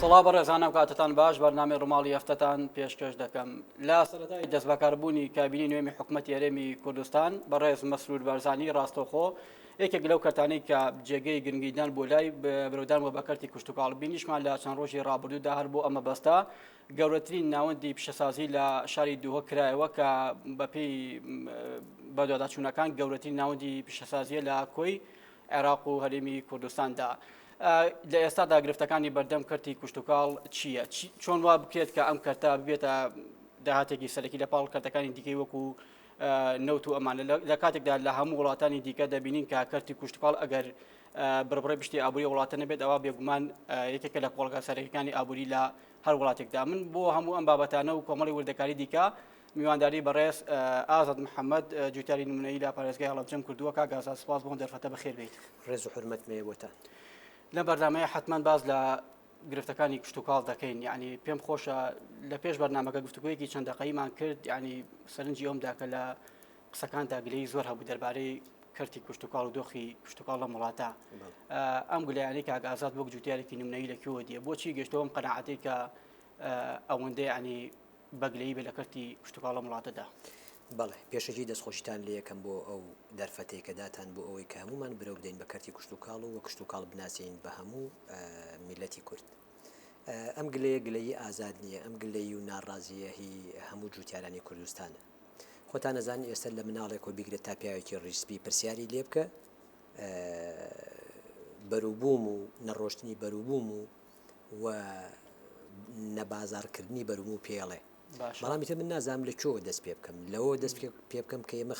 سڵاو بەڕێزان ئەم کاتتان باش بەرنامەی ڕووماڵی هەفتەتان پێشکەش دەکەم لە سەرەتای دەستبەکاربوونی کابینەی نوێمی حکوومەتی هەرێمی کوردستان بەڕێز مەسرور بارزانی ڕاستەوخۆ یەکێک لەو کەرتانەی کە جێگەی گرنگیدان بۆ لای برەودان بۆ بە کەرتی کشتتوکاڵ بینیشمان لە چەند ڕۆژی ڕابردوودا هەر بۆ ئەمە بەستە گەورەترین ناوەندی پیشەسازی لە شاری دهۆک کرایەوە کە بەپێی بەدواداچوونەکان گەورەترین ناوەندی پیشەسازیە لە کۆی عێراق و هەرێمی کوردستاندا. لە ئێستادا گرفتەکانی بەردەم کەرتی کوشتتوکاڵ چییە؟ چۆن وا بکرێت کە ئەم کەرتە ببێتە داهاتێکی سەرەکی لە پاڵ کەرتەکانی دیکەی وەکو نەوت و ئەمانە لە کاتێکدا لە هەموو وڵاتانی دیکە دەبینین کە کەرتی کوشتتوکاڵ ئەگەر بڕبڕەی پشتی ئابووری وڵاتە نەبێت ئەوا بێگومان یەکێکە لە کۆڵگە سەرەکیەکانی ئابووری لە هەر وڵاتێکدا من بۆ هەموو ئەم بابەتانە و کۆمەڵی وردەکاری دیکە میوانداری بەڕێز ئازاد محەممەد جوتیاری نمونەیی لە پارێزگای هەڵەبجەم کردووە کاک ئازاد سپاس بۆ دەرفەتە بەخێر بیت ڕێز و حورمەتم هەیە بۆتان لەم بەرنامەیە حتمما باز لە گرفتەکانی کشتتوکاڵ دەکەین یعنی پێم خۆشە لە پێش بەرنامەکە گفتوگویەکی چەند دقەیمان کرد یعنی سەرنجی ئەوم داکە لە قسەکاندا گلەیی زۆر هەبوو دەربارەی کەرتی کشتتوکاڵ و دۆخی کشتتوکاڵ لەم وڵاتە ئەم گلەیانەی کاک ئازاد وەک جوتیارێکی نمونەیی لە کوێوە دیە بۆچی گەشتەوە ئەم قەناعەتەی کە ئەوەندەی ینی بەگلەیی بێ لە کەرتی کشتتوکاڵ لەم وڵاتەدا؟ بەڵێ، پێشەکی دەستخۆشیتان لێ یەکەم بۆ ئەو دەرفەتەی کە داتان بۆ ئەوەی کە هەموومان برەو بدەین بە کەرتی کشتوکاڵ و کشتوکاڵ بناسێنین بە هەموو میللەتی کورد. ئەم گلەیە گلەیی ئازاد نییە، ئەم گلەیی و ناڕازییە هی هەموو جووتیارانی کوردستانە. خۆتان ئەزانن ئێستا لە مناڵێکەوە بیگرە تا پیاوێکی ڕیش سپی پرسیاری لێ بکە بەروبووم و نەڕۆشتنی بەروبووم و و نەبازاڕکردنی بەروبووم و پێڵێ بەڵام ئیتر من نازانم لە کوێوە دەست پێ بکەم لەوە دەست پێ بکەم کە ئێمە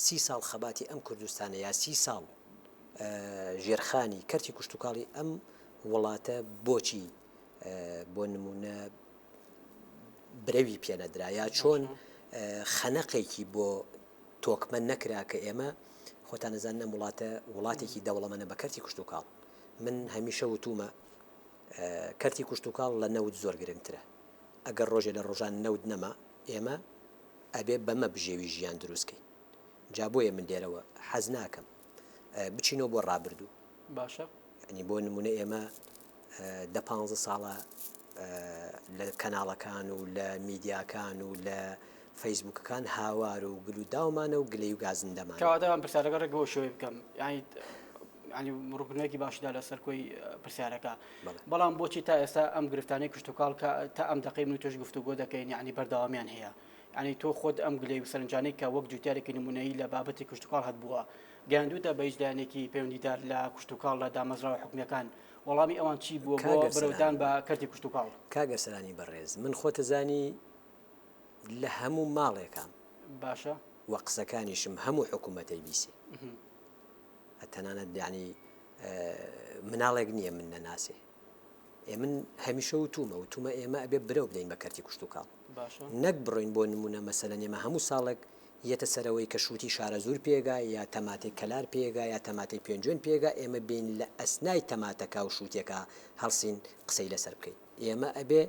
سی ساڵ خەباتی ئەم کوردستانە یا سی ساڵ ژێرخانی کەرتی کوشتتوکاڵی ئەم وڵاتە بۆچی بۆ نمونە برەوی پێنەدرا یا چۆن خەنەقێکی بۆ تۆکمە نەکرا کە ئێمە خۆتان ئەزانن ئەم وڵاتە وڵاتێکی دەوڵەمەنە بە کەرتی کشتوکاڵ من هەمیشە وتومە کەرتی کشتوکاڵ لە نەوت زۆر گرنگترە ئەگەر ڕۆژێ لە ڕۆژان نەوت نەما ئێمە ئەبێ بەمە بژێوی ژیان دروستکەین جا بۆیە من لێرەوە حەز ناکەم بچینەوە بۆ ڕابردوو باشە ینی بۆ نمونە ئێمە دە پانزە ساڵە لە کەناڵەکان و لە میدیاکان و لە فەیسبوکەکان هاوار و گل و داومانە و گلەی و گازندەمانە. کەواتە من پرسیارەکە ڕێک بەو شێوەیە بکەم یانی یانی ڕوونکردنەوەیەکی باشی دا لەسەر کۆی پرسیارەکە بەڵام بۆچی تا ئێستا ئەم گرفتانەی کشتوکاڵ کە تا ئەم دەقەی من و تۆش گفتوگۆ دەکەین یانی بەردەوامیان هەیە یانی تۆ خۆت ئەم گلەی و سەرنجانەی کە وەک جوتیارێکی نمونەیی لە بابەتی کشتوکاڵ هەتبووە گەیاندووتە بە هیچ لایەنێکی پەیوەندیدار لە کشتوکاڵ لە دامەزراوە حکومییەکان وەڵامی ئەوان چی بووە بۆ کاک ئەرسەلان برەودان بە کەرتی کشتوکاڵ؟ کاک ئەرسەلانی بەڕێز من خۆتەزانی لە هەموو ماڵێکام باشە. وە قسەکانیشم هەموو حکومەتەی بیسێ تەنانەت یانی مناڵێک نییە من نەناسێ ئێ من هەمیشە وتومە وتومە ئێمە ئەبێ برەو بدەین بە کەرتی کشتوکاڵ باشە. نەک بڕۆین بۆ نمونە مەسەلەن ئێمە هەموو ساڵێک یەتە سەرەوەی کە شوتی شارەزوور پێگا یا تەماتەی کەلار پێگا یا تەماتەی پێنجوێن پێگا ئێمە بێین لە ئەسنای تەماتەکا و شوتیەکا هەڵسین قسەی لەسەر بکەین ئێمە ئەبێ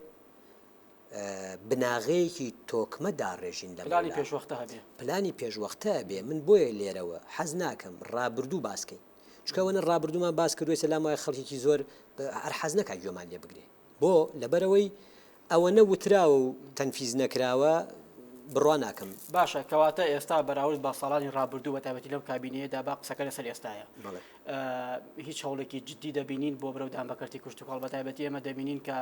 بناغەیەکی تۆکمە داڕێژین پلانی لەمەولا پێشوەختە هەبێ. پلانی پێشوەختە ئەبێ من بۆیە لێرەوە حەز ناکەم ڕابردوو باس کەین چونکە ئەوەنە ڕابردوومان باس کردووە ئێستا لام وایە خەڵکێکی زۆر هەر حەز نەکا گوێمان لێ بگرێ بۆ؟ لەبەرئەوەی ئەوەنە وتراوە و تەنفیز نەکراوە بڕوا ناکەم. باشە کەواتە ئێستا بەراورد بە ساڵانی ڕابردوو بە تایبەتی لەم کابینەیەدا با قسەکە لەسەر ئێستایە بەڵێ. هیچ هەوڵێکی جدی دەبینین بۆ برەودان بە کەرتی کشتوکاڵ بە تایبەتی ئێمە دەبینین کە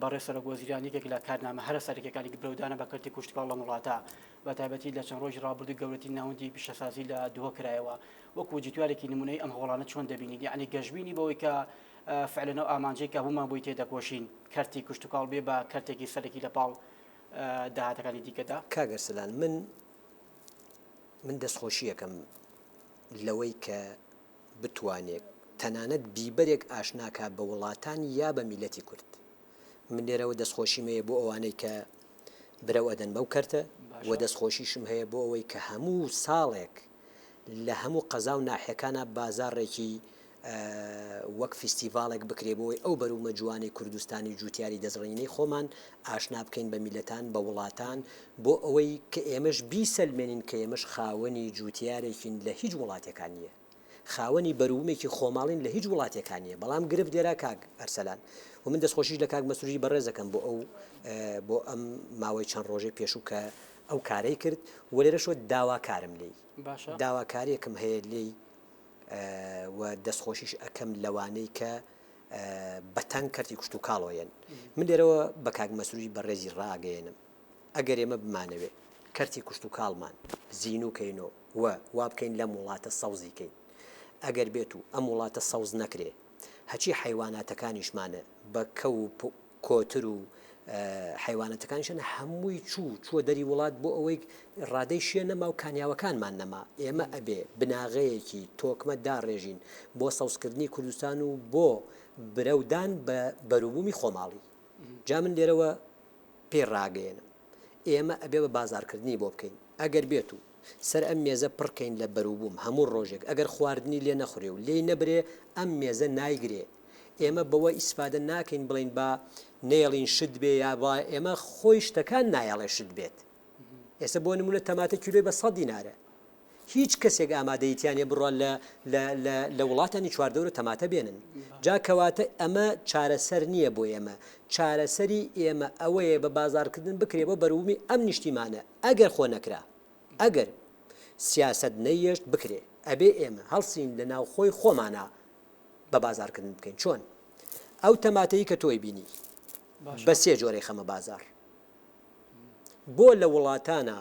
بەڕێز سەرۆک وەزیران یەکێک لە کارنامە هەرە سەرەکیەکانی برەودانە بە کەرتی کشتوکاڵ لەم وڵاتە بە تایبەتی لە چەند ڕۆژی ڕابردوو گەورەترین ناوەندی پیشەسازی لە دهۆک کرایەوە وەکو جوتیارێکی نمونەی ئەم هەوڵانە چۆن دەبینیت یعنی گەشبینی بەوەی کە فعلەن ئەو ئامانجەی کە هەموومان بۆی تێدەکۆشین کەرتی کشتوکاڵ بێ بە کەرتێکی سەرەکی لە پاڵ داهاتەکانی دیکەدا؟ کاک ئەرسەلان من من دەستخۆشیەکەم لەوەی کە بتوانێ تەنانەت بیبەرێک ئاشنا کا بە وڵاتان یا بە میلەتی کورد من لێرەوە دەستخۆشیم هەیە بۆ ئەوانەی کە برەو ئەدەن بەو کەرتە و باشە. دەستخۆشیشم هەیە بۆ ئەوەی کە هەموو ساڵێک لە هەموو قەزا و ناحیەکانا بازاڕێکی وەک فیستیڤاڵێک بکرێ بۆ ئەوەی ئەو بەروبوومە جوانەی کوردستانی جووتیاری دەستڕەنگینەی خۆمان ئاشنا بکەین بە میللەتان، بە وڵاتان، بۆ ئەوەی کە ئێمەش بیسەلمێنین کە ئێمەش خاوەنی جووتیارێکین لە هیچ وڵاتێکا نییە. خاوەنی بەروبوومێکی خۆماڵین لە هیچ وڵاتێکا نییە بەڵام گرفت لێرە کاک ئەرسەلان و من دەستخۆشیش لە کاک مەسروری بەڕێز دەکەم بۆ ئەو بۆ ئەم ماوەی چەند ڕۆژەی پێشوو کە ئەو کارەی کرد و لێرەشەوە داواکارم لێی باشە داواکاریەکم هەیە لێی و دەستخۆشیش ئەکەم لەوانەی کە بەتەنگ کەرتی کشتوکاڵەوە یەن من لێرەوە بە کاک مەسروری بەڕێزی ڕاگەیەنم ئەگەر ئێمە بمانەوێ کەرتی کشتوکاڵمان زینوو کەینۆ و وا بکەین لەم وڵاتە سەوزی کەین ئەگەر بێت و ئەم وڵاتە سەوز نەکرێ هەچی حەیواناتەکانیشمانە بە کەو و کۆتر و حەیوانەتەکانیشن هەمووی چوو چووە دەری وڵات بۆ ئەوەی ڕادەی شێ نەما و کانیاوەکانمان نەما ئێمە ئەبێ بناغەیەکی تۆکمە داڕێژین بۆ سەوزکردنی کوردستان و بۆ برەودان بە بەروبوومی خۆماڵی جا من لێرەوە پێی ڕاگەیەنم ئێمە ئەبێ بە بازاڕکردنی بۆ بکەین ئەگەر بێت و سەر ئەم مێزە پڕ کەین لە بەروبووم هەموو ڕۆژێک ئەگەر خواردنی لێ نەخورێ و لێی نەبرێ ئەم مێزە نایگرێ ئێمە بەوە ئیسفادە ناکەین بڵێین با نەیەڵین شت بێ یا با ئێمە خۆی شتەکان نایەڵێ شت بێت ئێستا بۆ نمونە تەماتە کیلۆی بە 100 دینارە هیچ کەسێک ئامادەیی تیا نیە بڕوا لە لە لە لە وڵاتانی چواردەورە تەماتە بێنن جا کەواتە ئەمە چارەسەر نییە بۆ ئێمە چارەسەری ئێمە ئەوەیە بە بازارکردن بکرێ بۆ بەروبوومی ئەم نیشتیمانە ئەگەر خۆ نەکرا ئەگەر سیاسەت نەیەشت بکرێ ئەبێ ئێمە هەڵسین لە ناوخۆی خۆمانا بە بازارکردن بکەین چۆن ئەو تەماتەی کە تۆی بینی بە سێ جۆرەی خەمە بازار بۆ لە وڵاتانا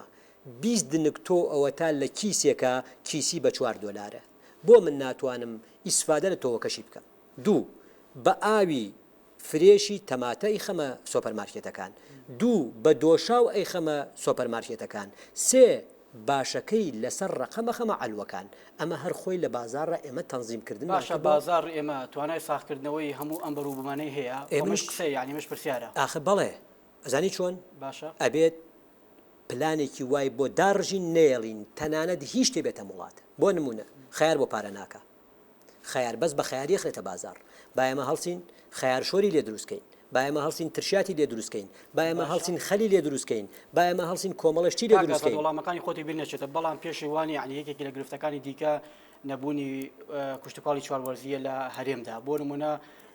20 دنک تۆ ئەوەتا لە کیسێکا کیسی بە چوار دۆلارە بۆ من ناتوانم ئیسفادە لە تۆوەکەشی بکەم دوو بە ئاوی فرێشی تەماتە ئەیخەمە سۆپەر مارکێتەکان دوو بە دۆشاو ئەیخەمە سۆپەر مارکێتەکان سێ باشەکەی لەسەر ڕەقەم ئەخەمە عەلوەکان ئەمە هەر خۆی لە بازاڕا ئێمە تەنزیم کردنمان باشە کردوە. بازاڕ ئێمە توانای ساغکردنەوەی هەموو ئەم بەروبومانەی هەیە؟ ئێمەش ئەمەش قسەیە یانی ئەمەش پرسیارە. ئاخر بەڵێ ئەزانی چۆن؟ باشە. ئەبێت پلانێکی وای بۆ داڕژین نەیەڵین تەنانەت هیچ شتێ بێتە ئەم وڵاتە بۆ نمونە خەیار بۆ پارە ناکا خەیار بەس بە خەیاری ئەخرێتە بازاڕ با ئێمە هەڵسین خەیار شۆری لێ دروست کەین با ئێمە هەڵسین ترشیاتی لێ دروست کەین با ئێمە باشە. هەڵسین خەلی لێ دروست کەین با ئێمە هەڵسین کۆمەڵە شتی لێ کاک دروست ئازاد کەین. وەڵامەکانی خۆتی بیر نەچێتە بەڵام پێشی وانیە یانی یەکێکی لە گرفتەکانی دیکە نەبوونی کشتوکاڵی چوار وەرزییە لە هەرێمدا بۆ نمونە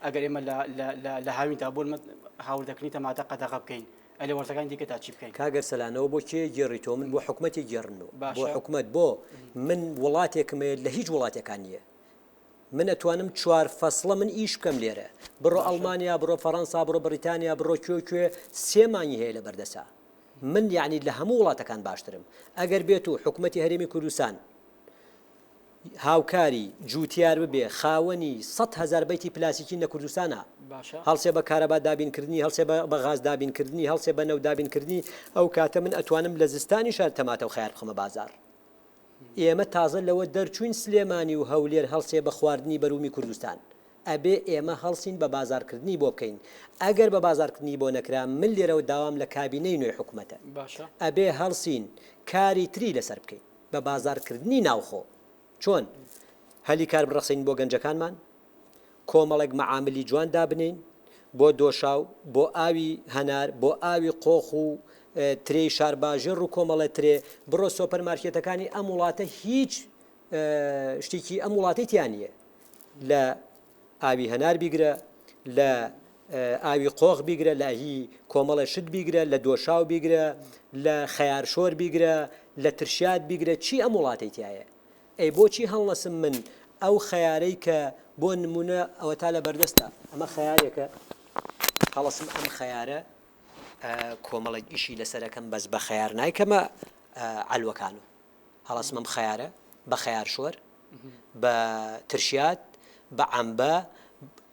ئەگەر ئێمە لە لە لە لە هاویندا بۆ نمونە هاوردەکردنی تەماتە قەدەغە بکەین ئەی لە وەرزەکانی دیکەدا چی بکەین؟ کاک ئەرسەلان ئەوە بۆ کێ گێڕیتەوە من بۆ حکومەتی گێڕنەوە بۆ باشە. حکومەت بۆ من وڵاتێکم هەیە لە هیچ وڵاتێکا نییە من ئەتوانم چوار فەسڵە من ئیش بکەم لێرە بڕۆ باشە. ئەڵمانیا بڕۆ فەڕەنسا بڕۆ بڕیتانیا بڕۆ کوێ کوێ سێ مانگی هەیە لە بەردەسا من یعنی لە هەموو وڵاتەکان باشترم ئەگەر بێت و حکومەتی هەرێمی کوردستان هاوکاری جوتیار ببێ خاوەنی 100 هەزار بەیتی پلاسیکین لە کوردستانا باشە. هەڵسێ بە کارەبا دابین کردنی هەڵسێ بە بە غاز دابین کردنی هەڵسێ بە نەوت دابین کردنی ئەو کاتە من ئەتوانم لە زستانیشا تەماتە و خەیار بخەمە بازاڕ ئێمە تازە لەوە دەرچووین سلێمانی و هەولێر هەڵسێ بە خواردنی بەرومی کوردستان ئەبێ ئێمە هەڵسین بە بازاڕکردنی بۆ بکەین ئەگەر بە بازاڕکردنی بۆ نەکرا من لێرەوە داوام لە کابینەی نوێی حکومەتە باشە. ئەبێ هەڵسین کاری تری لەسەر بکەین بە بازاڕکردنی ناوخۆ چۆن هەلی کار بڕەخسێنین بۆ گەنجەکانمان کۆمەڵێک مەعاملی جوان دابنێین بۆ دۆشاو، بۆ ئاوی هەنار، بۆ ئاوی قۆخ و ترێی شارباژێڕ و کۆمەڵێ ترێ، بڕۆ سۆپەر مارکێتەکانی ئەم وڵاتە هیچ شتێکی ئەم وڵاتەی تیا نییە لە ئاوی هەنار بیگرە لە ئاوی قۆخ بیگرە لە هی کۆمەڵە شت بیگرە لە دۆشاو بیگرە لە خەیارشۆر بیگرە لە ترشیات بیگرە چی ئەم وڵاتەی تایە ئەی بۆچی هەڵنەسم من ئەو خەیارەی کە بۆ نمونە ئەوەتا لە بەردەستە ئەمە خەیارێکە هەڵەسم ئەم خەیارە کۆمەڵێک ئیشی لەسەرەکەم بەس بە خەیار نایکەمە عەلوەکان و هەڵەسم ئەم خەیارە بە خەیار شۆر بە ترشیات بە عەمبە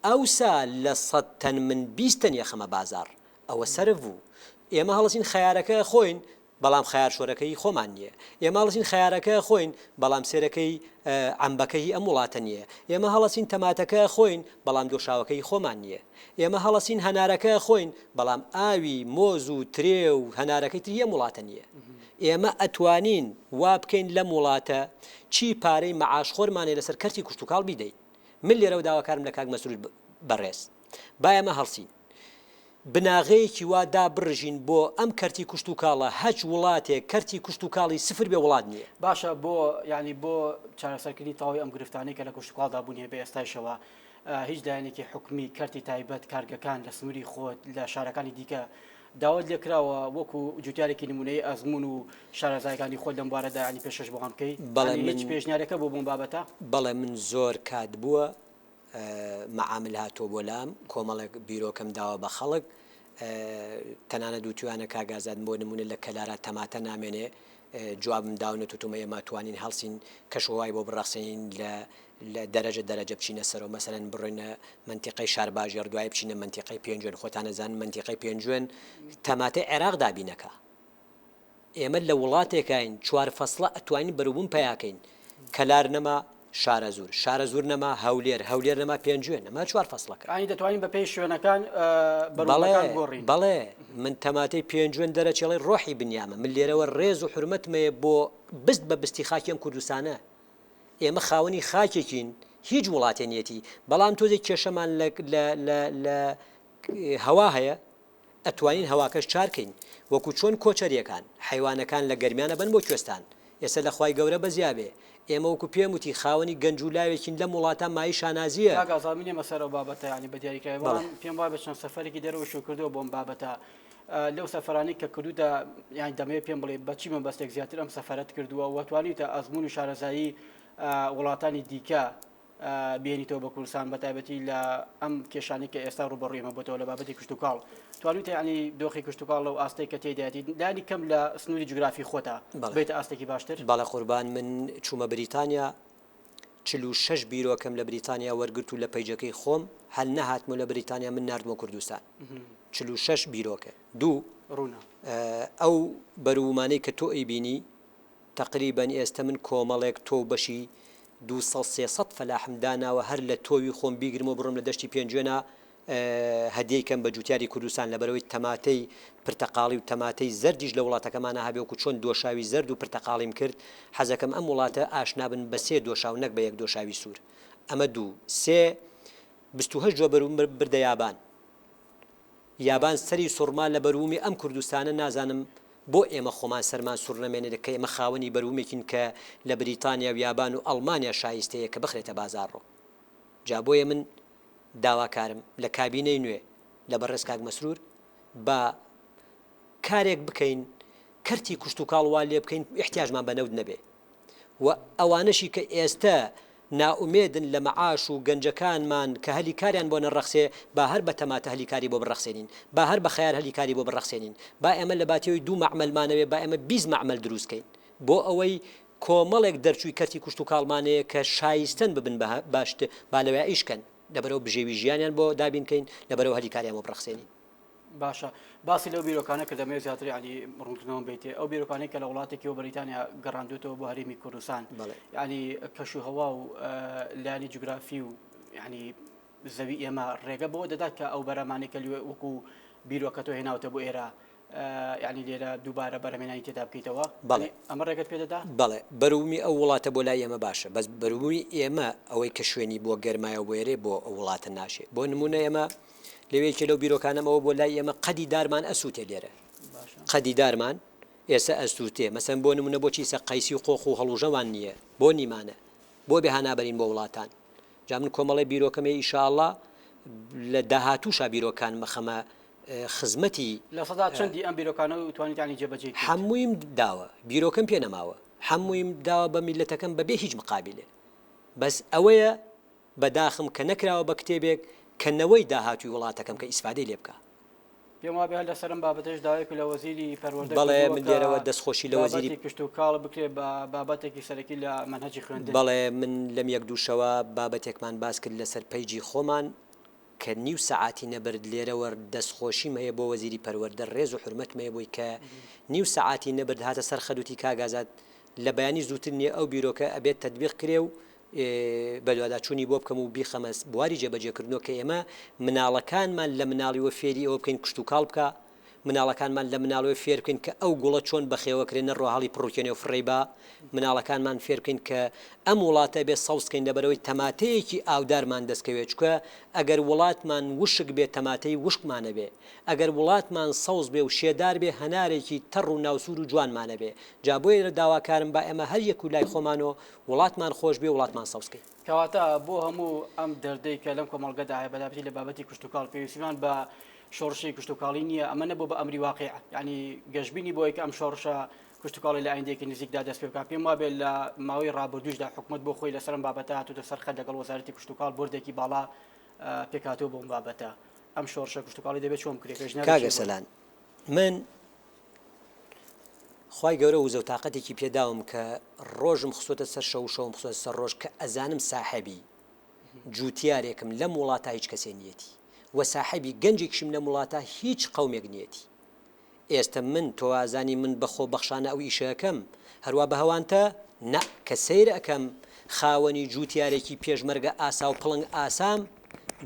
ئەوسا لە سەد تەن من 20 تەن یەخەمە بازاڕ ئەوە سەرف بوو ئێمە هەڵەسین خەیارەکە خۆین بەڵام خەیار شۆرەکە هی خۆمان نییە. ئێمە هەڵەسین خەیارەکە ئەخۆین، بەڵام سێرەکەی عەمبەکە هی ئەم وڵاتە نییە. ئێمە هەڵەسین تەماتەکە ئەخۆین، بەڵام دۆشاوەکە هی خۆمان نییە. ئێمە هەڵەسین هەنارەکە ئەخۆین، بەڵام ئاوی مۆز و ترێ و هەنارەکەی تر هی ئەم وڵاتە نییە. ئێمە ئەتوانین وا بکەین لەم وڵاتە چی پارەی مەعاشخۆرمان هەیە لەسەر کەرتی کوشتوکاڵ بیدەین. من لێرەوە داواکارم لە کاک مەسرور بەڕێز با ئێمە هەڵسین. بناغەیەکی وا دابڕژین بۆ ئەم کەرتی کوشتوکاڵە هەچ وڵاتێک کەرتی کوشتوکاڵی سفر بێ وڵات نییە. باشە بۆ یانی بۆ چارەسەرکردنی تەواوی ئەم گرفتانەی کە لە کوشتوکاڵدا بوونی هەیە بە ئێستایشەوە هیچ لایەنێکی حکومی کەرتی تایبەت کارگەکان لە سنووری خۆت لە شارەکانی دیکە داوات لێکراوە وەکو جوتیارێکی نمونەی ئەزمون و شارەزایەکانی خۆت لەم بوارەدا ینی پێشکەش بۆ بکەی بەڵێ من هیچ پێشنیارەکە بۆ بۆم بابەتە؟ بەڵێ من زۆر کات بووە مەعامل هاتووە بۆ لام کۆمەڵێک بیرۆکەم داوە بە خەڵک تەنانەت وتویانە کاک ئازاد بۆ نمونە لە کەلارا تەماتە نامێنێ جوابم داونەت وتومە ئێمە توانین هەڵسین کەشوهوای بۆ بڕەخسێنین لە لە دەرەجە دەرەجە بچینە سەرەوە مەسەلەن بڕۆینە مەنتیقەی شارباژێڕ دوای بچینە مەنتیقەی پێنجوێن خۆتان ئەزانن مەنتیقەی پێنجوێن تەماتەی عێراق دابینەکا ئێمە لە وڵاتێکاین چوار فەسڵە ئەتوانین بەروبووم پەیاکەین کەلار نەما شارەزوور شارەزوور نەما هەولێر هەولێر نەما پێنجوێن ئەمە چوار فەسڵەکە. یانی دەتوانین بە پێی شوێنەکان بەروبوومەکان بگۆڕین. بەڵێ من تەماتەی پێنجوێن دەرەچێڵەی ڕۆحی بنیامە من لێرەوە ڕێز و حورمەتم هەیە بۆ بست بە بستی خاکی ئەم کوردستانە ئێمە خاوەنی خاکێکین هیچ وڵاتێ نیەتی بەڵام تۆزێک کێشەمان لە لە لە لە هەوا هەیە ئەتوانین هەواکەش چار کەین وەکو چۆن کۆچەریەکان حەیوانەکان لە گەرمیان ئەبەن بۆ کوێستان ئێستا لە خوای گەورە بەزیابێ ئێمە وەکو پێم وتی خاوەنی گەنج و لاوێکین لەم وڵاتە مایەی شانازیە. کاک ئازاد من نێمە سەر ئەو بابەتە یانی بە دیاریکراوی بەڵێ. بەڵام پێم وایە چەند سەفەرێکی دەرەوەشت کردووە بۆ ئەم بابەتە لەو سەفەرانەی کە کردووتە یانی دەمەوێت پێم بڵێ بە چی مەبەستێک زیاتر ئەم سەفەرەت کردووە و توانیوتە ئەزموون و شارەزایی وڵاتانی دیکە بێنیتەوە بە کوردستان بە تایبەتی لە ئەم کێشانەی کە ئێستا ڕووبەڕووی ئێمە بۆتەوە لە بابەتی کشتوکاڵ توانیوتە یانی دۆخی کشتوکاڵ لەو ئاستەی کە تێیدایەتی لانی کەم لە سنووری جوگرافی خۆتا بێتە ئاستێکی باشتر؟ بەڵێ قوربان من چوومە بریتانیا 46 بیرۆکەم لە بریتانیا وەرگرت و لە پەیجەکەی خۆم هەل نەهاتمەوە لە بریتانیا من ناردمەوە کوردستان 46 بیرۆکە دوو ڕوونە ئەو بەروومانەی کە تۆ ئەیبینی تەقریبەن ئێستە من کۆمەڵێک تۆو بەشی 200 300 فەلاحم داناوە هەر لە تۆوی خۆم بیگرم و بڕۆم لە دەشتی پێنجوێنا هەدیەی کەم بە جوتیاری کوردستان لەبەرئەوەی تەماتەی پرتەقاڵی و تەماتەی زەردیش لە وڵاتەکەمانا هەبێ وەکو چۆن دۆشاوی زەرد و پرتەقاڵیم کرد حەزەکەم ئەم وڵاتە ئاشنا بن بە سێ دۆشاو نەک بە یەک دۆشاوی سوور ئەمە دوو سێ 28 جۆر بەروبووم بردە یابان یابان سەری سوڕما لە بەروومی ئەم کوردستانە نازانم بۆ ئێمە خۆمان سەرمان سوڕ نەمێنێت کە ئێمە خاوەنی بەروومێکین کە لە بریتانیا و یابان و ئەڵمانیا شایستەیە کە بخرێتە بازاڕۆ جا بۆیە من داواکارم لە کابینەی نوێ لە بەڕێز کاک مەسرور با کارێک بکەین کەرتی کوشتوکاڵ وا لێ بکەین ئیحتیاجمان بە نەوت نەبێ و ئەوانەشی کە ئێستە نائومێدن لە مەعاش و گەنجەکانمان کە هەلی کاریان بۆ نەڕەخسێ با هەر بە تەماتە هەلی کاری بۆ بڕەخسێنین با هەر بە خەیار هەلی کاری بۆ بڕەخسێنین با ئێمە لە باتیەوەی دوو مەعمەلمانەوێ با ئێمە 20 مەعمەل دروست کەین بۆ ئەوەی کۆمەڵێک دەرچووی کەرتی کوشتوکاڵمان هەیە کە شایستەن ببن بە باشت با لەوێ ئیش کەن لەبەرئەوە بژێوی ژیانیان بۆ دابین کەین لەبەرئەوە هەلی کاریان بۆ بڕەخسێنین. باشە باسی لەو بیرۆکانە کرد دەمەوێت زیاتر یعنی ڕوونکردنەوەم بیتێ ئەو بیرۆکانەی کە لە وڵاتێکی و بەریتانیا گەڕاندوێتەوە بۆ هەرێمی کوردستان بەڵێ. یعنی کەش و هەوا و لایەنی جوگرافی و یعنی زەوی ئێمە ڕێگە بەوە دەدات کە ئەو بەرهەمانەی کە لێ وەکو بیرۆکە تۆ هێناوتە بۆ ئێرە یعنی لێرە دووبارە بەرهەمێنانی تێدا بکەیتەوە بەڵێ. ئەمە ڕێگەت پێ دەدا؟ بەڵێ بەروبوومی ئەو وڵاتە بۆ لای ئێمە باشە بەس بەروبوومی ئێمە ئەوەی کە شوێنی بۆ گەرمایە و بۆ ئێرەیە بۆ ئەو وڵاتە ناشێ بۆ نموونە ئێمە لەوێ یەکێ لەو بیرۆکانەم ئەوە بۆ لای ئێمە قەدی دارمان ئەسووتێ لێرە قەدی دارمان ئێسە ئەسووتێ مەسەن بۆ نموونە بۆچی ئیسە قەیسی و قۆخ و هەڵوژەمان نییە بۆ نیمانە بۆ بێ هانابەرین بۆ وڵاتان جا من کۆمەڵێ بیرۆکەم هەیە ئیشاڵڵا لە داهاتووشا بیرۆکانم ئەخەمە خزمەتی. لەسەدا چەندی ئەم بیرۆکانە توانیتانی جێبەجێی بکەیت؟ حەموویم داوە، بیرۆکەم پێ نەماوە، حەموویم داوە بە میللەتەکەم بەبێ هیچ مقابیلێ، بەس ئەوەیە بەداخم کە نەکراوە بە کتێبێک کە نەوەی داهاتووی وڵاتەکەم کە ئیسفادەی لێ بکا. پێم وابێ هەر لەسەر ئەم بابەتەش داوایەک لە وەزیری پەروەردە بەڵێ کردووە من کە لێرەوە دەستخۆشی لە وەزیری. بابەتی کشتوکاڵ بکرێ بە بابەتێکی سەرەکی لە مەنهەجی خوێندن. بەڵێ من لەم یەک دوو شەوە بابەتێکمان باس کرد لەسەر پەیجی خۆمان کە نیو سەعاتی نەبرد لێرەوە دەستخۆشیم هەیە بۆ وەزیری پەروەردە ڕێز و حورمەتم هەیە بۆی کە نیو سەعاتی نەبرد هاتە سەر خەت وتی کاک ئازاد لە بەیانی زووتر نیە ئەو بیرۆکە ئەبێت تەتبیق کرێ و بەدواداچوونی بۆ بکەم و بیخەمە بواری جێبەجێکردنەوە کە ئێمە مناڵەکانمان لە مناڵیوە فێری ئەوە بکەین کشتوکاڵ بکا. مناڵەکانمان لە مناڵەوە فێر بکەین کە ئەو گوڵە چۆن بەخێوەکرێ نەڕوا هەڵی پڕوکێنێ و فڕێی با، مناڵەکانمان فێر بکەین کە ئەم وڵاتە ئەبێ سەوز کەین لەبەرئەوەی تەماتەیەکی ئاودارمان دەست کەوێ چونکە ئەگەر وڵاتمان وشک بێ تەماتەی وشکمان ئەبێ ئەگەر وڵاتمان سەوز بێ و شێدار بێ هەنارێکی تەڕ و ناوسوور و جوانمان ئەبێ جا بۆیە داواکارم با ئێمە هەر یەک و لای خۆمانۆ وڵاتمان خۆش بێ وڵاتمان سەوز کەین. کەواتە بۆ هەموو ئەم دەردەی کە لەم کۆمەڵگەدا هەیە بەتایبەتی لە بابەتی کشتوکاڵ پێویستیمان بە شۆڕشی کشتوکاڵی نییە، ئەمە نەبوو بە ئەمری واقیع، یانی گەشبینی بۆی کە ئەم شۆڕشە کشتوکاڵی لە ئایندەیەکی نزیکدا دەست پێ بکات. پێم وابێ لە ماوەی ڕابردووشدا حکومەت بۆ خۆی لەسەر ئەم بابەتە هاتووتە سەر خەت لەگەڵ وەزارەتی کشتوکاڵ بۆردێکی باڵا پێکهاتووە بۆ ئەم بابەتە. ئەم شۆڕشە کشتوکاڵی دەبێت چۆن بکرێت؟ پێشنیارت کاک چییە بۆی؟ ئەرسەلان من خوای گەورە وزە و تاقەتێکی پێداوم کە ڕۆژم خستۆتە سەر شەو و شەوم خستۆتە سەر ڕۆژ کە ئەزانم ساحێبی جوتیارێکم لەم وڵاتە هیچ کەسێ نیەتی و ساحێبی گەنجێکیشم لەم وڵاتە هیچ قەومێک نیەتی ئێستە من تۆ ئازانی من بە خۆبەخشانە ئەو ئیشە ئەکەم هەروا بە هەوانتە؟ نا کە سەیر ئەکەم خاوەنی جوتیارێکی پێشمەرگە ئاسا و پڵنگ ئاسام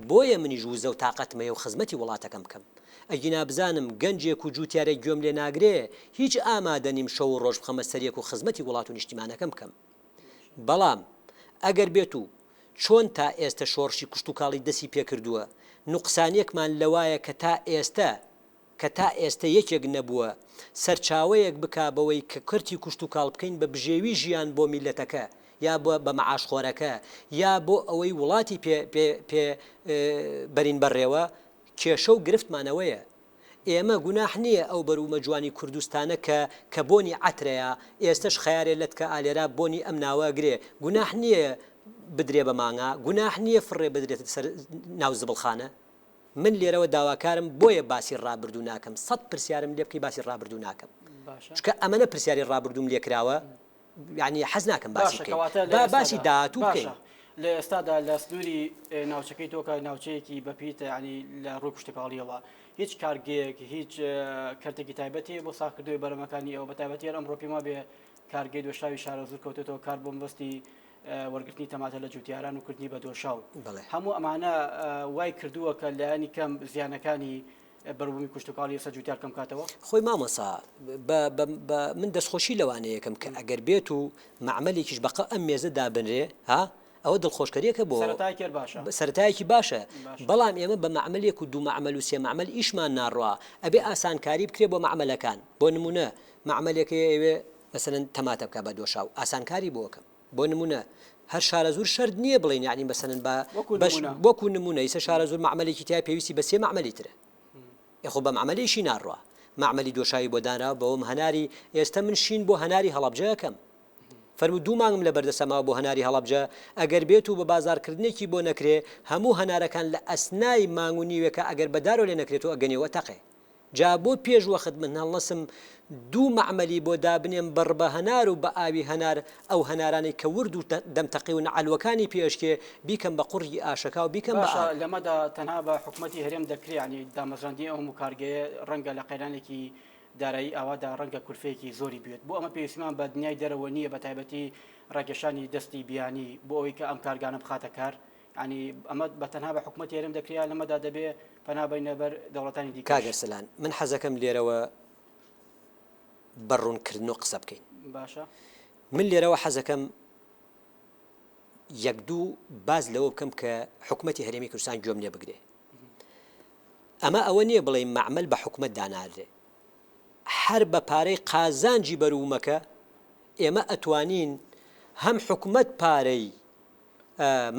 بۆیە منیش وزە و تاقەتم هەیە و خزمەتی وڵاتەکەم بکەم ئەگینا بزانم گەنجێک و جوتیارێک گوێم لێ ناگرێ هیچ ئامادە نیم شەو و ڕۆژ بخەمە سەریەک و خزمەتی وڵات و نیشتیمانەکەم بکەم بەڵام ئەگەر بێت و چۆن تا ئێستە شۆڕشی کوشتوکاڵی دەسی پێکردووە نوقسانیەکمان لەوایە کە تا ئێستە کە تا ئێستە یەکێک نەبووە سەرچاوەیەک بکا بەوەی کە کەرتی کوشتوکاڵ بکەین بە بژێوی ژیان بۆ میللەتەکە یا بۆ بە مەعاشخۆرەکە یا بۆ ئەوەی وڵاتی پێ پێ پێ بەرین بەڕێوە کێشە و گرفتمان ئەوەیە ئێمە گوناح نییە ئەو بەروومە جوانی کوردستانە کە کە بۆنی عەترەیە ئێستەش خەیارێ لەتکە ئالێرا بۆنی ئەم ناوە ئەگرێ گوناح نییە بدرێ بە مانگا گوناح نییە فڕێ بدرێتە سەر ناو زبڵخانە من لێرەوە داواکارم بۆیە باسی ڕابردوو ناکەم سەت پرسیارم لێ بکەی باسی ڕابردوو ناکەم چونکە ئەمەنە پرسیاری ڕابردووم لێ کراوە یعنی حەز ناکەم باسی بکەین با باسی داهاتوو بکەین. لە ئێستادا لە سنووری ناوچەکەی تۆ کە ناوچەیەکی بەپیتە یعنی لە ڕووی کشتوکاڵیەوە هیچ کارگەیەک هیچ کەرتێکی تایبەت هەیە بۆ ساغکردنەوەی بەرهەمەکانی ئێوە بە تایبەتی هەر ئەمڕۆ پێم وابێ کارگەی دۆشاوی شارەزوور کەوتێتەوە کار بۆ مەبەستی وەرگرتنی تەماتە لە جوتیاران و کردنی بە دۆشاو هەموو ئەمانە وای کردووە کە لایەنی کەم زیانەکانی بەروبوومی کشتوکاڵی لەسەر جوتیار کەم کاتەوە. خۆی مامۆسا بە بە بە من دەستخۆشی لەوانەیەکەم کە ئەگەر بێت و مەعمەلێکیش بە قە ئەم مێزە دابنرێ ها ئەوە دڵخۆشکەریەکە بۆ سەرەتایەکی هەر باشە. سەرەتایەکی باشە بەڵام ئێمە بە مەعمەلێک و دوو مەعمەل و سێ مەعمەل ئیشمان ناڕوا ئەبێ ئاسانکاری بکرێ بۆ مەعمەلەکان بۆ نمونە مەعمەلێک هەیە ئەیەوێ مەسەلەن تەماتە بکا بە دۆشاو ئاسانکاری بۆ ئەکەم بۆ نمونە هەر شارەزوور شەرت نییە بڵێین یعنی مەسەلەن بە بەش وەکو نمونە ئیسە شارەزوور مەعمەلێکی تیا پێویستی بە سێ مەعمەلی ترە ئێ خۆ بە مەعمەلێکی ناڕوا مەعمەلی دۆشاوی بۆ دانراوە بەوەم هەناری ئێستە من شین بۆ هەناری هەڵەبجە ئەکەم فەرموو دوو مانگم لە بەردەسە ماوە بۆ هەناری هەڵەبجە ئەگەر بێت و بە بازارکردنێکی بۆ نەکرێ هەموو هەنارەکان لە ئەسنای مانگ و نیوێکە ئەگەر بە دارۆ لێ نەکرێتەوە ئەگەنێ و ئەتەقێ جا بۆ پێش وەخت من هەڵنەسم دوو مەعمەلی بۆ دابنێم بە ڕبە هەنار و بە ئاوی هەنار ئەو هەنارانەی کە ورد و دەم تەقیون عەلوەکانی پێ ئەشکێ بیکەم بە قوڕگی ئاشەکا و بیکەم بە باشە ئاو. لەمەدا تەنها بە حکومەتی هەرێم دەکرێ یانی دامەزراندنی ئەو هەموو کارگەیە ڕەنگە لە قەیرانێکی دارایی ئاوادا ڕەنگە کولفەیەکی زۆری بوێت بۆ ئەمە پێویستیمان بە دنیای دەرەوە نییە بە تایبەتی ڕاکێشانی دەستی بیانی بۆ ئەوەی کە ئەم کارگانە بخاتە کار یانی ئەمە بە تەنها بە حکومەتی هەرێم دەکرێ یا لەمەدا دەبێ پەنا بەینە بەر دەوڵەتانی کاک دیکەش؟ ئەرسەلان من حەزەکەم لێرەوە بە ڕوونکردنۆ قسە بکەین. باشە. من لێرەوە حەزەکەم یەک دوو باس لەوە بکەم کە حکومەتی هەرێمی کوردستان گوێم لێ بگرێ. ئەمە ئەوە نییە بڵێین مەعمەل بە حکومەت داناررێ. هەر بە پارەی قازانجی بەروومەکە ئێمە ئەتوانین هەم حکومەت پارەی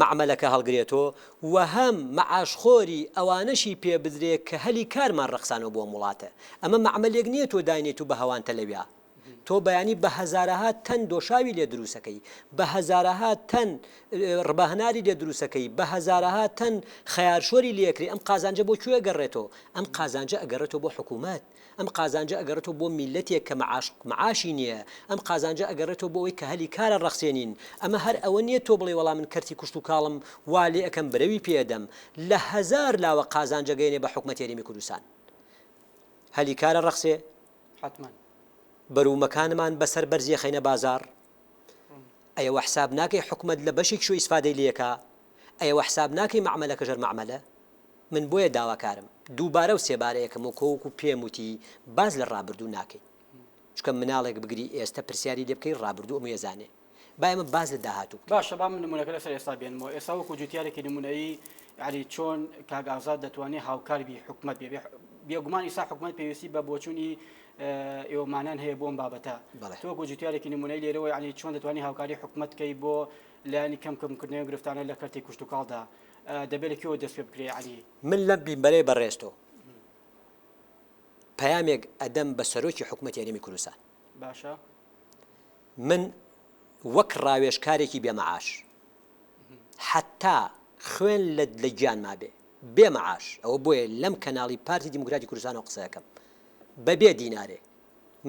مەعمەلەکە هەڵگرێتۆ و هەم مەعاشخۆری ئەوانەشی پێ بدرێ کە هەلی کارمان ڕەخسانەوە بۆ ئەم وڵاتە. ئەمە مەعمەلێک نییە تۆ داینێیت و بە هەوانتە لەویا. تۆ بەیانی بە هەزارەها تەن دۆشاوی لێ دروسەکەی، بە هەزارەها تەن ڕبە هەناری لێ دروسەکەی، بە هەزارەها تەن خەیارشۆری لێ ئەکرێ، ئەم قازانجە بۆ کوێ ئەگەڕێتۆ؟ ئەم قازانجە ئەگەڕێتۆ بۆ حکوومەت. ئەم قازانجە ئەگەڕێتەوە بۆ میللەتێک کە مەعاش مەعاشی نییە، ئەم قازانجە ئەگەڕێتەوە بۆ ئەوەی کە هەلی کارە ڕەخسێنین، ئەمە هەر ئەوە نییە تۆ بڵێی وەڵا من کەرتی کوشتوکاڵم وا لێ ئەکەم برەوی پێ ئەدەم، لە هەزار لاوە قازانج ئەگەیەنێ بە حکومەتی هەرێمی کوردستان. هەلی کارە ڕەخسێ. حەتمەن. بەروومەکانمان بە سەر بەرزی ئەخەینە بازاڕ. ئەیەوە حساب ناکەی حکومەت لە بەشێکیشەوە ئیسفادەی لێ ئەکا؟ ئەیەوە حساب ناکەی مەعمەلەکەش هەر مەعمەلە؟ من بۆیە داواکارم دووبارە و سێبارەیەکم وەکۆ وەکو پێم وتی باس لە ڕابردوو ناکەین چونکە مناڵێک بگری ئێستە پرسیاری لێ بکەی ڕابردوو ئەموی ئەزانێ با ئێمە باس لە داهاتوو بکەین. باشە با من نمونەکە لەسەر ئێستا بێنمەوە ئێستا وەکو جوتیارێکی نمونەیی یعنی چۆن کاک ئازاد دەتوانێت هاوکار بی حکومت بێ بێگومان ئیسا حکومت پێویستی بە بۆچوونی ئێوەمانان هەیە بۆم بابەتە تۆ وەکو جوتیارێکی نمونەی لێرەوە یعنی چۆن دەتوانانی هاوکاری حکومت کەی بۆ لایەنی کەم کەمکردنەوەی گرفتانە لە کەرتی کوشتتوکاڵدا دەبێت لە کوێوە دەست پێ بکرێ یعنی من لەم بینبەرەی بەڕێز تۆ پەیامێک ئەدەم بە سەرۆکی حکومەتی هەرێمی کوردستان. باشە. من وەک ڕاوێژکارێکی بێ مەعاش حەتا خوێن لە لە گیانما بێ بێ مەعاش ئەوە بۆیە لەم کەناڵی پارتی دیموکراتی کوردستانەوە قسە ئەکەم بە بێ دینارێ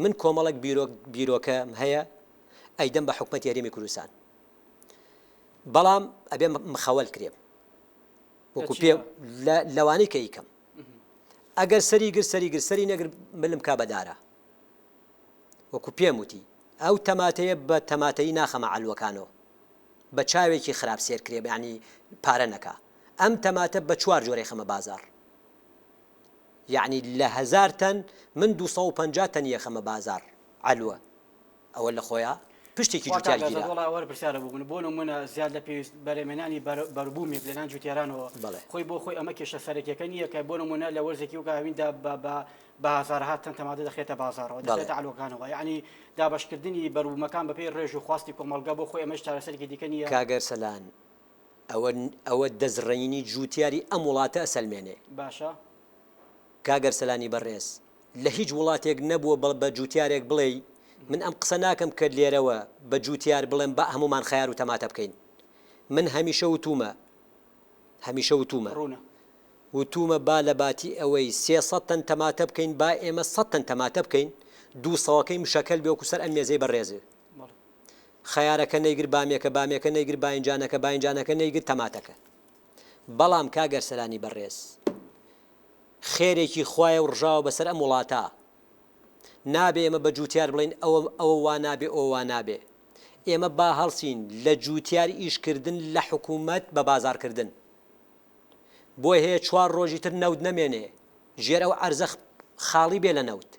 من کۆمەڵێک بیرۆک بیرۆکەم هەیە ئەیدەم بە حکومەتی هەرێمی کوردستان بەڵام ئەبێ مخەوەل کرێم وەکو پێ لەوانەی کە ئیکەم ئەگەر سەری گر سەری گر سەری نەگر ملم کا بەدارە وەکو پێم وتی ئەو تەماتەیە بە تەماتەیی ناخەمە عەلوەکانەوە بە چاوێکی خراپ سێر کرێ یانی پارە نەکا ئەم تەماتە بە چوار جۆرەی خەمە بازاڕ یعنی لە هزار تەن من 250 تەن یەخەمە بازاڕ عەلوە ئەوە لە خۆیا پشتێکی جوتیار گیرا. وەڵا ئەوە پرسیارە بوو من بۆ نمونە زیاد لە پێویست بەرهەمهێنانی بەروبوومێک لەلایەن جوتیارانەوە خۆی بۆ خۆی ئەمە کێشە سەرەکیەکە نییە کە بۆ نمونە لە وەرزێکی وەک هاویندا بە بە بە هەزارەها تەن تەماتە دەخرێتە بازاڕەوە دەخرێتە عەلوەکانەوە یعنی دابەشکردنی بەروبوومەکان بەپێی ڕێژ و خواستی کۆمەڵگە بۆ خۆی ئەمەش چارەسەرێکی دیکە نییە. کاک ئەرسەلان ئەوە ئەوە دەستڕەنگینی جوتیاری ئەم وڵاتە ئەسەلمێنێ. باشە. کاک ئەرسەلانی بەڕێز لە هیچ وڵاتێک نەبووە بە بە جوتیارێک بڵێی من ئەم قسە ناکەم کە لێرەوە بە جوتیار بڵێم با هەموومان خەیار و تەماتە بکەین من هەمیشە وتومە هەمیشە وتومە ڕوونە. وتومە با لە باتی ئەوەی 300 تەن تەماتە بکەین با ئێمە 100 تەن تەماتە بکەین دوو سەوەکەی مشەکەل بێ وەکو سەر ئەم مێزەی بەڕێز بەڵێ. خەیارەکە نەیگر بامیەکە بامیەکە نەیگر باینجانەکە باینجانەکە نەیگر تەماتەکە بەڵام کاک ئەرسەلانی بەڕێز خێرێکی خوایە و ڕژاوە بەسەر ئەم وڵاتە نابێ ئێمە بە جوتیار بڵێین ئەوە ئەوە وا نابێ ئەوە وا نابێ ئێمە با هەڵسین لە جوتیار ئیش کردن لە حکوومەت بە بازار کردن بۆی هەیە چوار ڕۆژی تر نەوت نەمێنێ ژێر ئەو عەرزە خاڵی بێ لە نەوت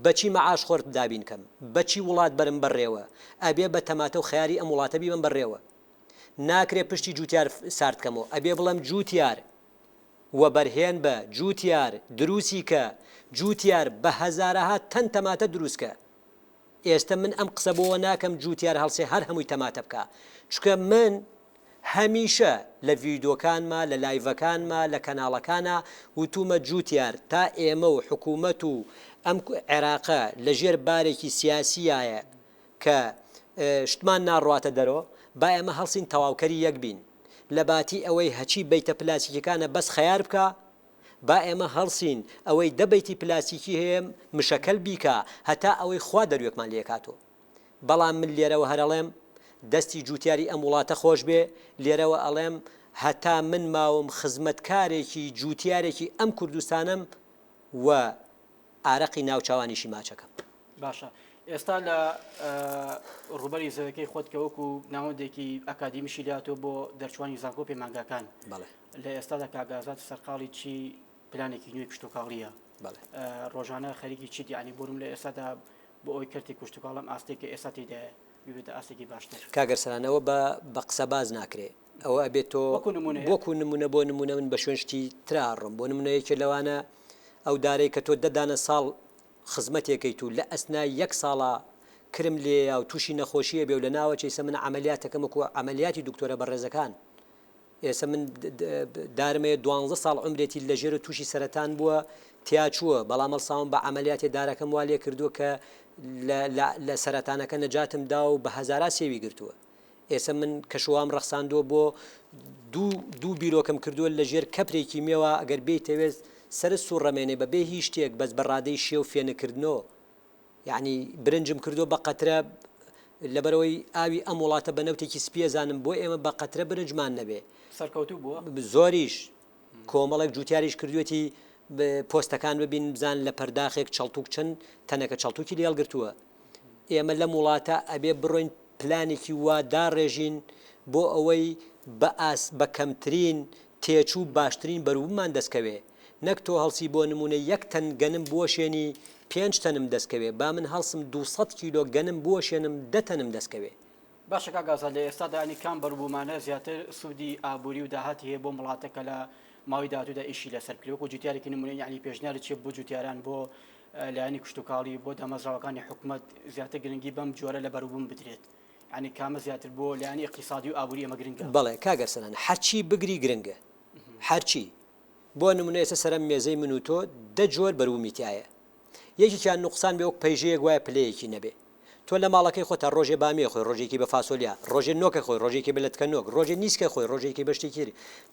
بەچی مەعاش خۆرت دابین کەم بەچی وڵات بەرم بەڕێوە ئەبێ بە تەماتە و خەیاری ئەم وڵاتە بیبەم بەڕێوە ناکرێ پشتی جوتیار سارد کەمەوە ئەبێ بڵێم جوتیار وەبەرهێن بە، جوتیار، دروسی کە، جوتیار، بە هەزارەها تەن تەماتە دروست کە. ئێستە من ئەم قسە بۆوە ناکەم جوتیار هەڵسێ هەر هەمووی تەماتە بکا. چونکە من هەمیشە لە ڤیدۆکانما، لە لایڤەکانما، لە کەناڵەکانا وتومە جوتیار تا ئێمە و حکومەت و ئەم عێراقە لە ژێر بارێکی سیاسیایە کە شتمان ناڕواتە دەرۆ، با ئێمە هەڵسین تەواوکەری یەک بین. لەباتی ئەوەی هەچی بەیتە پلاسیکیەکانە بەس خەیار بکا، با ئێمە هەڵسین ئەوەی دە بەیتی پلاسیکی هەیە مشەکەل بیکا هەتا ئەوەی خوا دەروێکمان لێکاتۆ. بەڵام من لێرەوە هەر ئەڵێم دەستی جوتیاری ئەم وڵاتە خۆش بێ، لێرەوە ئەڵێم هەتا من ماوم خزمەتکارێکی جوتیارێکی ئەم کوردستانەم و ئارەقی ناوچاوانیشی ماچەکەم. باشە ئێستا لە ڕووبەری زەویەکەی خۆت کە وەکو ناوەندێکی ئەکادیمیشی لاتۆ بۆ دەرچوانی زانکۆ پەیمانگاکان لە ئێستادا کاک ئازاد سەرقاڵی چی پلانێکی نوێی کشتتوکاڵیە ڕۆژانە خەریکی چیت یعنی بۆرم لە ئێستادا بۆ ئەوی کەرتی کشتتوکاڵم ئاستێک کە ئێستا تێدایە ببێتە ئاستێکی باشتر. کاک ئەرسەلان ئەوە بە بە قسە باز ناکرێ ئەوە ئەبێت تۆ وەکو نمونەیە وەکو نمونە بۆ نمونە من بە شوێن شتی ترا ئەڕۆم بۆ نمونە یەکێ لەوانە ئەو دارەی کە تۆ دە دانە ساڵ خزمەتێکەیت و لە ئەسنای یەک ساڵا کرم لێیا و تووشی نەخۆشی ئەبێ و لە ناوەچێ ئیسە من عەمەلیاتەکەم وەکو عەمەلیاتی دکتۆرە بەڕێزەکان ئێسە من دارم هەیە دوانزە ساڵ عومرێتی لە ژێر و تووشی سەرەتان بووە تیا چووە بەڵام هەڵساوم بە عەمەلیاتێ دارەکەم وا لێ کردووە کە لە سەرەتانەکە نەجاتم دا و بە هەزارا سێوی گرتووە ئێسە من کەشوام ڕەخساندووە بۆ دوو دوو بیرۆکەم کردووە لە ژێر کەپرێکی مێوە ئەگەر بێیتەوێت سەرت سوڕەمێنێ بە بێ هیچ شتێک بەس بە ڕادەی شێ و فێنکردنەوە یعنی برنجم کردووە بە قەترە لەبەرەوەی ئاوی ئەم وڵاتە بە نەوتێکی سپیە زانم بۆ ئێمە بە قەترە برنجمان نەبێ سەرکەوتوو بووە زۆریش کۆمەڵێک جوتیاریش کردوێتی پۆستەکان ببین بزان لە پەرداخێک چەڵتوک چەند تەنەکە چەڵتوکی لێ هەڵگرتووە ئێمە لەم وڵاتە ئەبێ بڕۆین پلانێکی وا داڕێژین بۆ ئەوەی بە ئاس بە کەمترین. تێچوو باشترین بەروبووممان دەستکەوێ، نەک تۆ هەڵسی بۆ نموونە یەک تەن گەنم بوەشێنی پێنج تەنم دەستکەوێ، با من هەڵسم 200 کیلۆ گەنم بوەشێنم دە تەنم دەستکەوێ. باشە کاک ئازاد لە ئێستادا یانی کام بەروبوومانە زیاتر سوودی ئابووری و داهاتی هەیە بۆ ئەم وڵاتە کە لە ماوەی داهاتوودا ئیشی لەسەر بکرێ وەکو جوتیارێکی نموونەیی یانی پێشنیارت چیە بۆ جوتیاران بۆ لایەنی کشتوکاڵی بۆ دامەزراوەکانی حکومەت زیاتر گرنگی بەم جۆرە لە بەروبووم بدرێت یانی کامە زیاتر بۆ لایەنی ئیقتیسادی و ئابووری ئێمە گرنگە؟ بەڵێ کاک ئەرسەلان هەرچی بگری گرنگە هەرچی بۆ نمونە ئێستا سەرم مێزەی من و تۆ دە جۆر بەروبوومی تایە یەکێکیان نوقسان بێ وەک پەیژەیەک وایە پلەیەکی نەبێ تۆ لە ماڵەکەی خۆتا ڕۆژێ بامیە خۆی ڕۆژێکی بە فاسۆلیا ڕۆژێ نۆکە خۆی ڕۆژێکی بە لەتکە نۆک ڕۆژێ نیسکە خۆی ڕۆژێکی بە شتێکی تر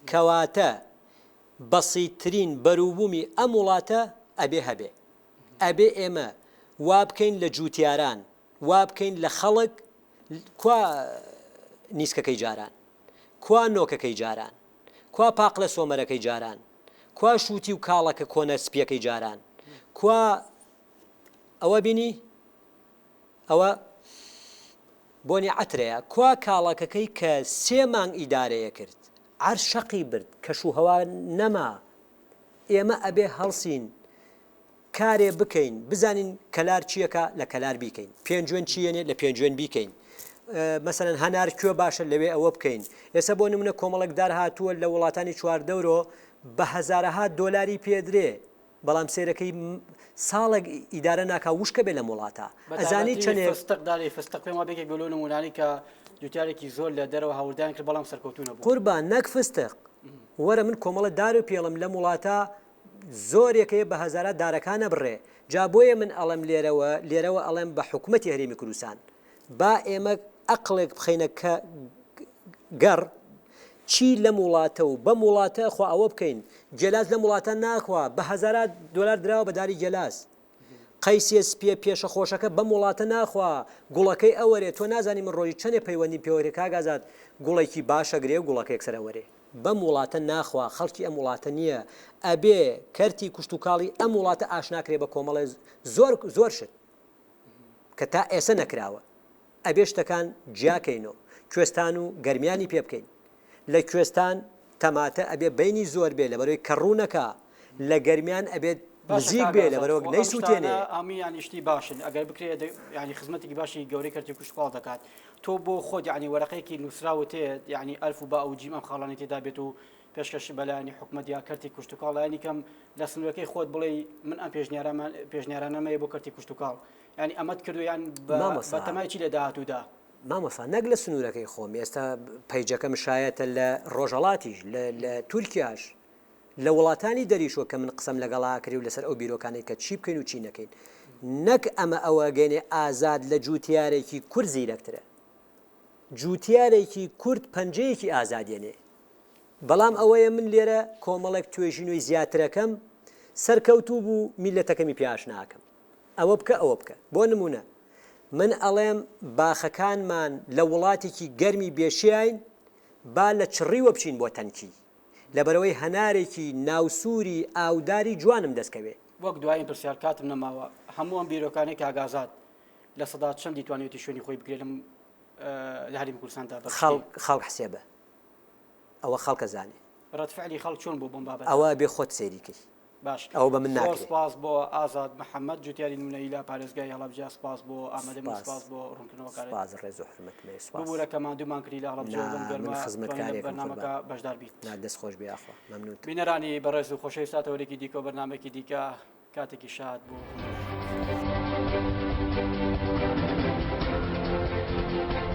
کەواتە بەسیترین بەروبوومی ئەم وڵاتە ئەبێ هەبێ ئەبێ ئێمە وا بکەین لە جووتیاران وا بکەین لە خەڵک کوا نیسکەکەی جاران کوا نۆکەکەی جاران کوا پاقلە سۆمەرەکەی جاران کوا شووتی و کاڵەکە کۆنە سپیەکەی جاران کوا ئەوە بینی ئەوە بۆنی عەترەیە کوا کاڵەکەکەی کە سێ مانگ ئیدارەیە کرد عەر شەقی برد کەش و هەوا نەما ئێمە ئەبێ هەڵسین کارێ بکەین بزانین کەلار چیەکە لە کەلار بیکەین پێنجوێن چیەنێ لە پێنجوێن بیکەین مەسەلەن هەنار کوێ باشە لەوێ ئەوە بکەین ئێستا بۆ نمونە کۆمەڵێک دار هاتووە لە وڵاتانی چواردەورۆ بە هەزارەها دۆلاری پێدرێ بەڵام سێرەکەی ساڵێک ئیدارە ناکا وشکە بێ لەم وڵاتە ئەزانی چەندێ فستق داری فستق پێم وابێ یەکێک بوو لەو نمونانەی کە جوتیارێکی زۆر لە دەرەوە هاوردەیان کرد بەڵام سەرکەوتوو نەبوو. قوربان نەک فستق وەرە من کۆمەڵە دار و پێڵم لەم وڵاتە زۆرێک هەیە بە هەزارا دارەکان ئەبڕێ جا بۆیە من ئەڵێم لێرەوە لێرەوە ئەڵێم بە حکومەتی هەرێمی کوردستان با ئێمە ئەقڵێک بخەینە کە گەڕ چی لەم وڵاتە و بەم وڵاتە خوا ئەوە بکەین گێلاس لەم وڵاتە ناخوا بە هەزارا دۆلار دراوە بە داری گێلاس قەیسیە سپیە پێشە خۆشەکە بەم وڵاتە ناخوا گوڵەکەی ئەوەرێ تۆ نازانی من ڕۆژی چەنێ پەیوەندیم پێوەرێ کاک ئازاد گوڵێکی باشە گرێ و گوڵەکە یەکسەر ئەوەرێ بەم وڵاتە ناخوا خەڵکی ئەم وڵاتە نییە ئەبێ کەرتی کوشتوکاڵی ئەم وڵاتە ئاشنا کرێ بە کۆمەڵێ زۆر زۆر شت کە تا ئێسە نەکراوە ئەبێ شتەکان جیاکەینۆ کوێستان و گەرمیانی پێ بکەین لە کوێستان تەماتە ئەبێ بەینی زۆر بێ لەبەرەوەی کەڕوو نەکا لە گەرمیان ئەبێت باشە نزیک کاک بێ ئازاد لەبەرەوەک خۆ ئەم نەیسووتێنێ. شتانە هەمووی یانی شتی باشن ئەگەر بکرێ یانی خزمەتێکی باشی گەورەی کەرتی کشتوکاڵ دەکات تۆ بۆ خۆت یانی وەرەقەیەکی نووسراوت هەیە یانی ئەلف و با و جیم ئەم خاڵانەی تێدا بێت و پێشکەش بە لایەنی حکومەت یا کەرتی کشتوکاڵ لایەنی کەم لە سنوورەکەی خۆت بڵێی من ئەم پێشنیارەمان پێشنیارانەم هەیە بۆ کەرتی کشتوکاڵ یانی ئەمەت کردو یان بە مامۆستا تەمای چی لە داهاتوودا؟ مامۆستا نەک لە سنوورەکەی خۆم ئێستا پەیجەکەم شایەتە لە ڕۆژهەڵاتیش لە لە تورکیاش لە وڵاتانی دەریشوە کە من قسەم لەگەڵا ئەکرێ و لەسەر ئەو بیرۆکانەی کە چی بکەین و چی نەکەین نەک ئەمە ئەوە ئەگەینێ ئازاد لە جووتیارێکی کورد زیرەکترە جووتیارێکی کورد پەنجەیەکی ئازادێنێ بەڵام ئەوەیە من لێرە کۆمەڵێک توێژینەوەی زیاترەکەم سەرکەوتوو بوو میلەتەکەمی پێ ئاشناکەم ئەوە بکە ئەوە بکە بۆ نمونە من ئەڵێم باخەکانمان لە وڵاتێکی گەرمی بێشیاین با لە چڕیوە بچین بۆ تەنکی لەبەرئەوەی هەنارێکی ناوسووری ئاوداری جوانم دەست کەوێ. وەک دوایین پرسیار کاتم نەماوە هەموو ئەم بیرۆکانەی کاک ئازاد لە سەدا چەندی توانیوێتی شوێنی خۆی بگرێت لەم لە هەرێمی کوردستاندا بە گشتی؟ خەڵک خەڵک حسێبە ئەوە خەڵک ئەزانێ. ڕەد فعلی خەڵک چۆن بوو بەم بابەتە؟ ئەوە ئەبێ خۆت سەیری کەی. باش ئەوە بە من زۆر ناکرێ. سپاس بۆ ئازاد محەمەد جوتیاری نمونەیی لە پارێزگای هەڵەبجە سپاس بۆ ئامادەبوون سپاس سپاس بۆ ڕوونکردنەوەکانت سپاس ڕێز و حورمەتم هەیە سپاس. ببورە کە ماندوومان کردی لە هەڵەبجەوە نا بەم من گەرمە توانی لە خزمەتکارێکم قوربان. بەرنامەکە بەشدار بیت. نا دەست خۆش بێ یاخوا مەمنونتم. بینەرانی بەڕێز و خۆشەویست تا تەوەرێکی دیکە و بەرنامەیەکی دیکە کاتێکی شاد بۆ هەموو لایەک.